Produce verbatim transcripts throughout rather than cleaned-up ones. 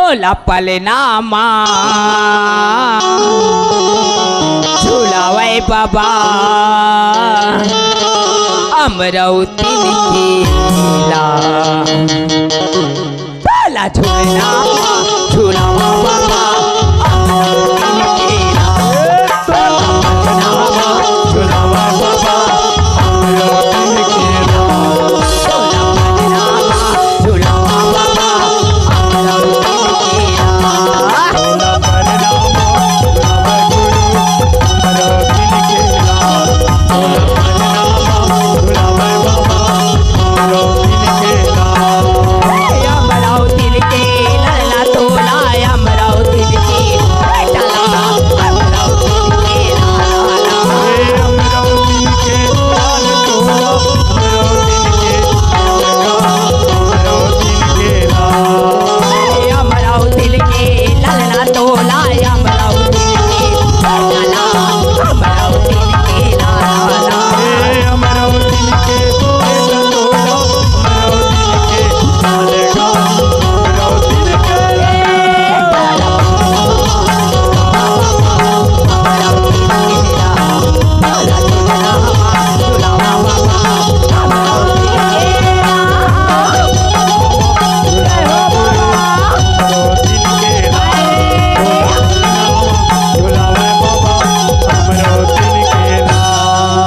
तोला पलना मा झुलावय बाबा, अमरौतिन केला। तोला झुलना मा झुलावय बाबा, अमरौतिन केला। तोला पलना मा झुलावय बाबा, अमरौतिन केला।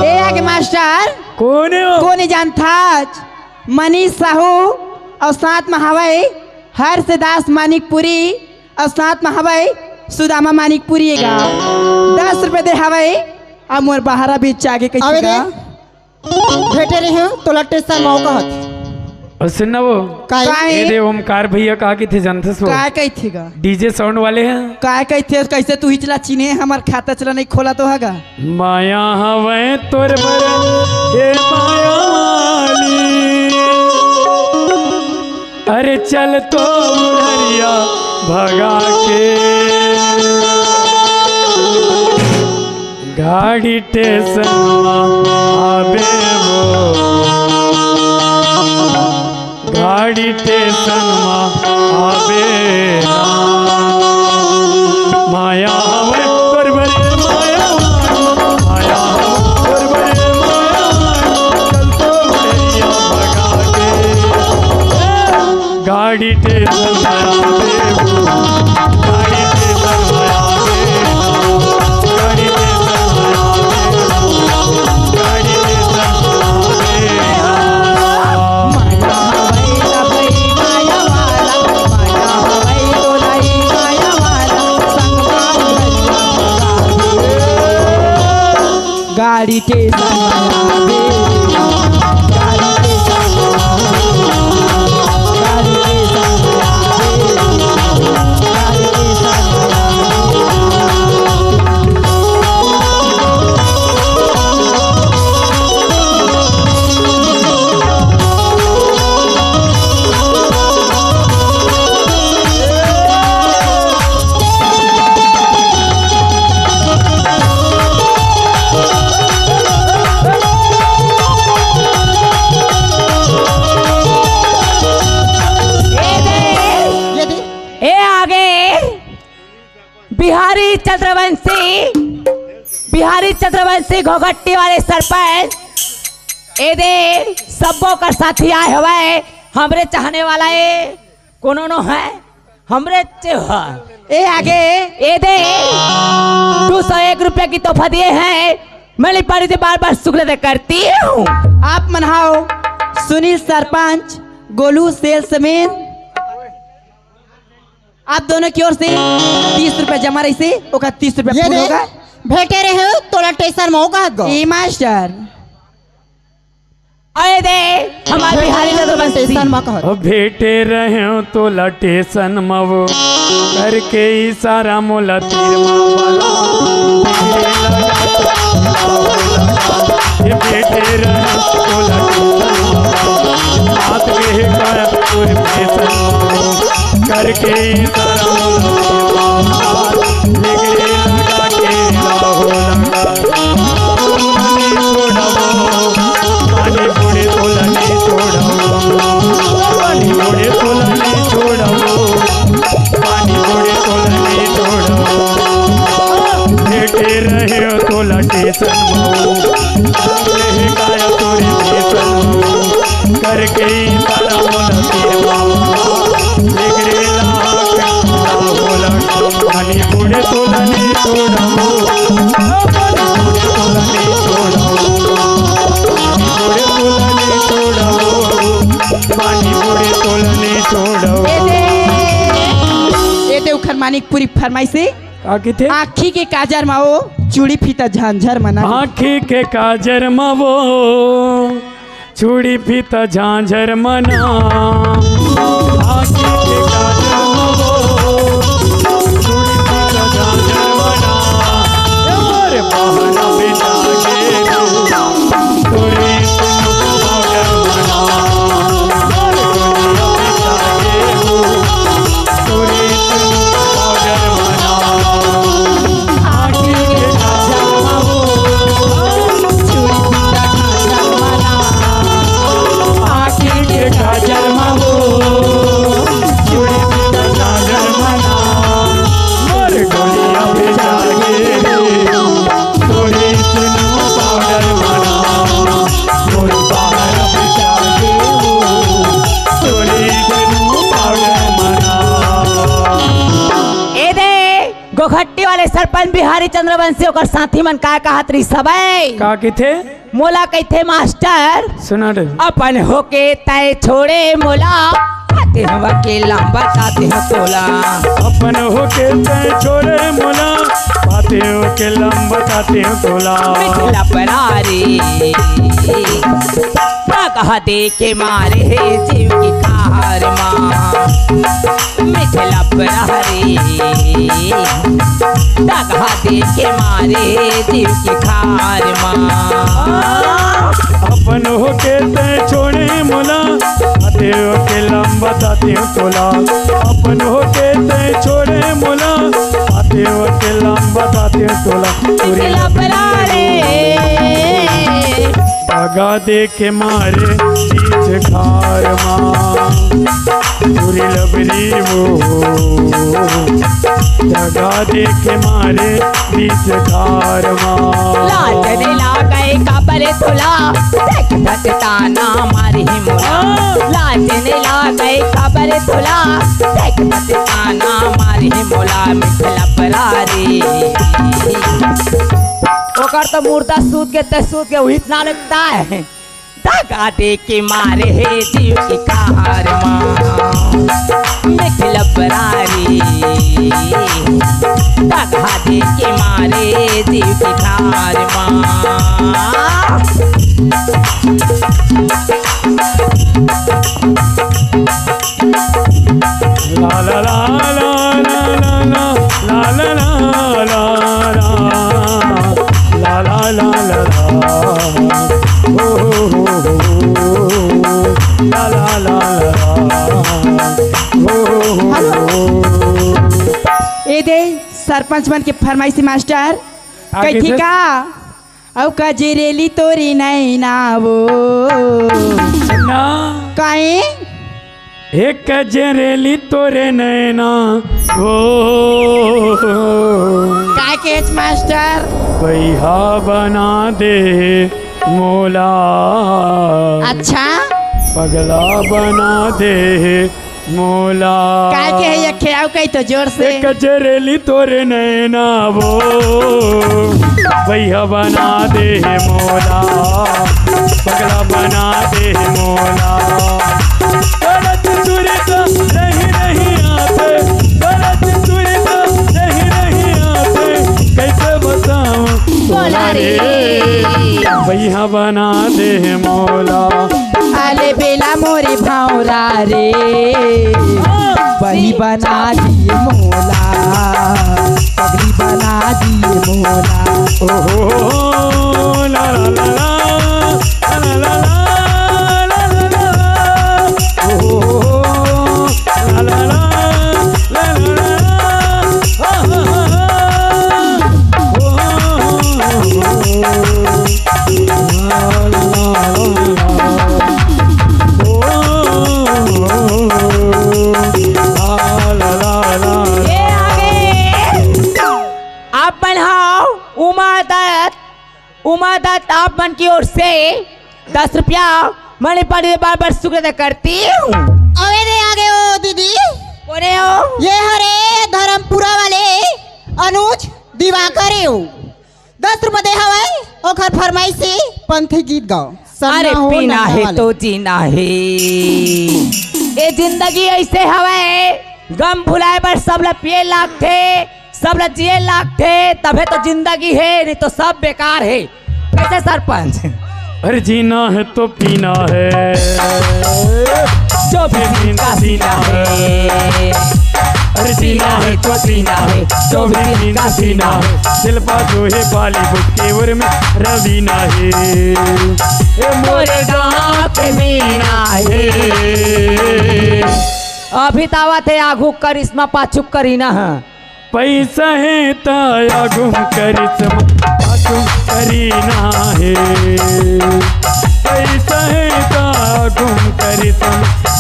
ए आगे मास्टर, कोन हे? कोन हे जानथस? मनीष साहू अउ साथ म हवय हर्षदास मानिकपुरी अउ साथ म हवय सुदामा मानिकपुरी गा। दस रुपया दे हवय, अब मोर बहारा बीच आगे कइसे अबे गा? दे। भेटे रहे हो, तोला टेंशन मौका हत। अउ सुन ना वो। काय? काय? ए दे ओमकार भैया का कहिथे जानथस वो? काय कहिथे गा? डीजे साउंड वाले हैं। काय कहिथे, कइसे तू ही चला चिन्हे, हमर खाता चला नइ खोला तो हगा। माया हवय तोर बर, हे माया वाली। अरे चल तो उधरिया भगा के। गाड़ी टेशन म आबे वो, गाड़ी टेशन म आबे ना। माया हवय तोर बरे माया, माया हवय तोर बरे माया, चल तो उधरिया भगा के। गाड़ी टेशन म आबे वो, गाड़ी टेशन म आबे, गाड़ी टेशन म आबे, गाड़ी टेशन म आबे। गाड़ी टेशन म आबे, गाड़ी टेशन म आबे, गाड़ी टेशन म आबे, गाड़ी टेशन म आबे। ए दे। ये दे। ए आगे बिहारी चंद्रवंशी, बिहारी चंद्रवंशी घोघट्टी वाले सरपंच, ए दे सब्बो कर साथी आए हवय, हमरे चाहने वाला ए, कोनो नो है, हमरे चे ह। ए आगे। ए दे, दो सौ एक रुपया की तोहफा दिए हैं, मैं लिपारी से बार बार शुक्र अदा करती हूँ। आप मन हाव सुनील सरपंच, गोलू सेल्समैन, आप दोनों की ओर से तीस रुपया जमा रहिसे, ओकर तीस रुपया ये पूरा दे, होगा। भेटे रहे हो, तोला टेंशन म होगा हद गो। ए मास्टर। अरे दे, हमार बिहारी चंद्रवंशी। टेंशन म कहत। ओ भेटे रहे हो, तोला टेंशन म वो। करके इशारा मोला तीर म वाला। ये भेटे रहे हो, तोला टेंशन म वो। बात के है काया तोर टेंशन म वो। करके इशारा मोला निकले लगा के राहो लगा। पानी छोड़ावो, पानी छोड़े तोला नहीं छोड़ावो। पानी छोड़े तोला नहीं छोड़ावो। ए, तारा मोला के बाबा, एक रे लाख, तारा मोला के, पानी बूढ़े तोला नहीं छोड़ाओ। पानी बूढ़े तोला नहीं छोड़ाओ। पानी बूढ़े तोला नहीं छोड़ाओ। पानी बूढ़े तोला नहीं छोड़ाओ। ए दे, ए दे, उखर मानिक पूरी फरमाइश हे। का किथे? आँखी के काजर मा वो, चूड़ी फीता झांझर मना। आँखी के काजर मा वो, चूड़ी फीता झांझर मना। आँखी के काजर मा वो, चूड़ी फीता झांझर मना। ए मोर बहरा बेटा के, चूड़ी फीता झांझर मना। ए मोर बहरा बेटा के, चूड़ी फीता झांझर मना। आँखी के काजर मा वो, चूड़ी फीता झांझर मना। आँखी के काजर मा वो, चूड़ी फीता झांझर मना। मोर डोलिया पे जागे रे, थोड़ी चुनू पाउडर मना। मोर बाहर पे जागे रे, थोड़ी चुनू पाउडर मना। ए दे, गोघट्टी वाले सरपंच बिहारी चंद्रवंशी ओकर साथी मन काय कहत रहिस हवय? का किथे? मोला कहिथे मास्टर, सुना दे। अपन होके तय छोड़े मोला, बातें हवा के लंबा ताते हो तोला। अपन होके तय छोड़े मोला, बातें होके लंबा ताते हो तोला। मिथिला परारी, पगहा दे के मारे हे जीव की खार मा। मिथिला परारी, पगहा दे के मारे जीव की खार मा। अपन होके तय छोड़े मोला, आते होके लंबा ताते तोला। अपन होके तय छोड़े मोला, आते होके लंबा ताते तोला। पूरी लबरारे, दगा दे के मारे बीच खार मा। पूरी लबरी वो, दगा दे के मारे बीच खार मा। लाज नहीं लागे काबर तोला, देख भटताना मारी मोला। हाँ। लाज नहीं लागे काबर तोला, देख भटताना मारी मोला। मिथिला परारी, ओकर तो मुर्दा सूत के ते सूत के उहित ना लगता है। दगा दे के मारे हे जीव की खार मा। मिथिला परारी, दगा दे के मारे जीव की खार मा। ला ला ला ला। ला ला ला ला। ओ हो हो हो। ला ला ला ला। ओ हो हो हो। ए दे, सरपंच मन के फरमाइशी मास्टर। आगे कहिथे से? का? अउ कजरेली तोरे नैना वो। ना। काहे? हे कजरेली तोरे नैना वो। का केस मास्टर? बैहा बना दे मोला। अच्छा। पगला बना दे मोला। काय के हे यखे, अउ कही तो जोर से। ए कजरेली तोरे नैना वो, बैहा बना दे हे मोला, पगला बना दे हे मोला। करत चुरी तो नहीं, नहीं आते, करत चुरी तो नहीं, नहीं आते, कैसे बताऊं बोला रे। रे। बैहा बना दे हे मोला। आले बेला मोरे भावरा रे, बही बना दिए मोला, पगली बना दिए मोला। ओहो, ला ला ला ला, ला ला ला ला, ला ला ला ला, ओहो, ला ला ला, ला ला ला ला, हा हा हा हा। ये आगे आप मन हाव उमा दत्त, उमा दत्त आप मन की ओर से दस रुपया मणि पांडे बार बार शुक्र अदा करती हूँ। अबे दे आगे ओ दीदी। कोने हो? ये हरे धर्मपुरा वाले अनुज दिवाकर हे। दस रुपया दे हवय, ओखर फरमाइश हे पंथी गीत गाओ। सन्ना अरे हो पीना नन्ना हे वाले। तो जीना हे। ये जिंदगी ऐसे हवय, गम भुलाए बर सब ला पिए लागथे, सब ला जिए लागथे, तभे तो जिंदगी हे, नहीं तो सब बेकार हे। कैसे सरपंच? अरे जीना है तो पीना है, जो भी दिन का जीना है। अरे जीना है तो जीना है, जो भी दिन का जीना है। दिल पा जो है बॉलीवुड के उर्मी रवीना है। ए मोरे गाँव के मीना है। अभी तो आवत हे आगू करिश्मा, पाछू करीना है। पैसा हे त आगू करिश्मा, पाछू करीना हे। पैसा हे त आगू करिश्मा,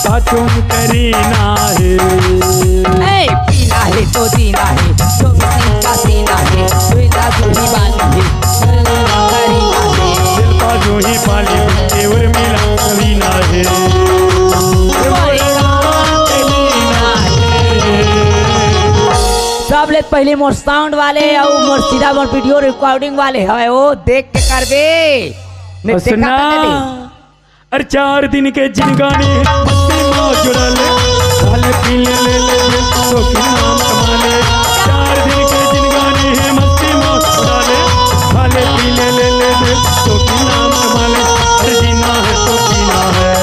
पाछू करीना हे। ए, पीना हे तो जीना हे, जो भी दिन का जीना हे, बेटा जो भी बानी हे, करीना हे। दिल पा जो ही पाली, देवर मिला करीना हे। सबले पहले मोर साउंड वाले अउ मोर सीधा मोर वीडियो रिकॉर्डिंग वाले हवे, वो देख के करबे। नहीं और देखा सुना, तो नहीं। अरे चार दिन के जिनगानी है, मस्ती मौज उड़ा ले, खाले पीले ले ले, तो की नाम कमा ले। चार दिन के जिनगानी है, मस्ती मौज उड़ा ले, खाले पीले ले ले, तो की नाम कमा ले। अरे जीना है तो जीना है,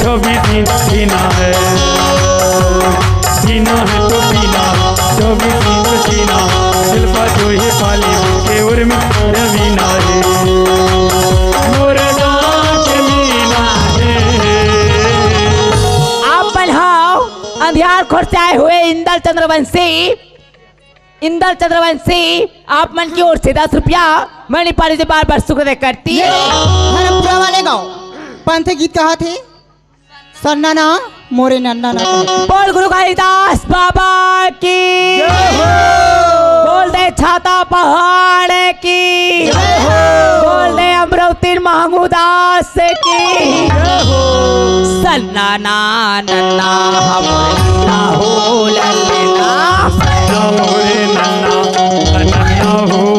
जो भी दिन जीना है। जीना है तो पीना, जो भी दिन जीना। दिल पा जो ही पाली, के उर्मी रवीना है। मोरे गाँव के मीना है। आप मन हव अंधियार खोर से आए हुए इंदल चंद्रवंशी, इंदल चंद्रवंशी, आप मन की ओर से दस रुपया मणि पांडे जी बार बार शुक्र अदा करती ये हूँ। धर्मपुरा वाले गाँव पंथी गीत कहा थे, सन्ना ना मोरे नन्ना ना। बोल गुरु कालिदास बाबा की। जय हो। बोल दे छाता पहाड़ की। जय हो। बोल दे अमरावती महंगू दास की। जय हो। सन्ना ना नन्ना हमरे ना हो ललना। सन्ना मोरे नन्ना, नन्ना हो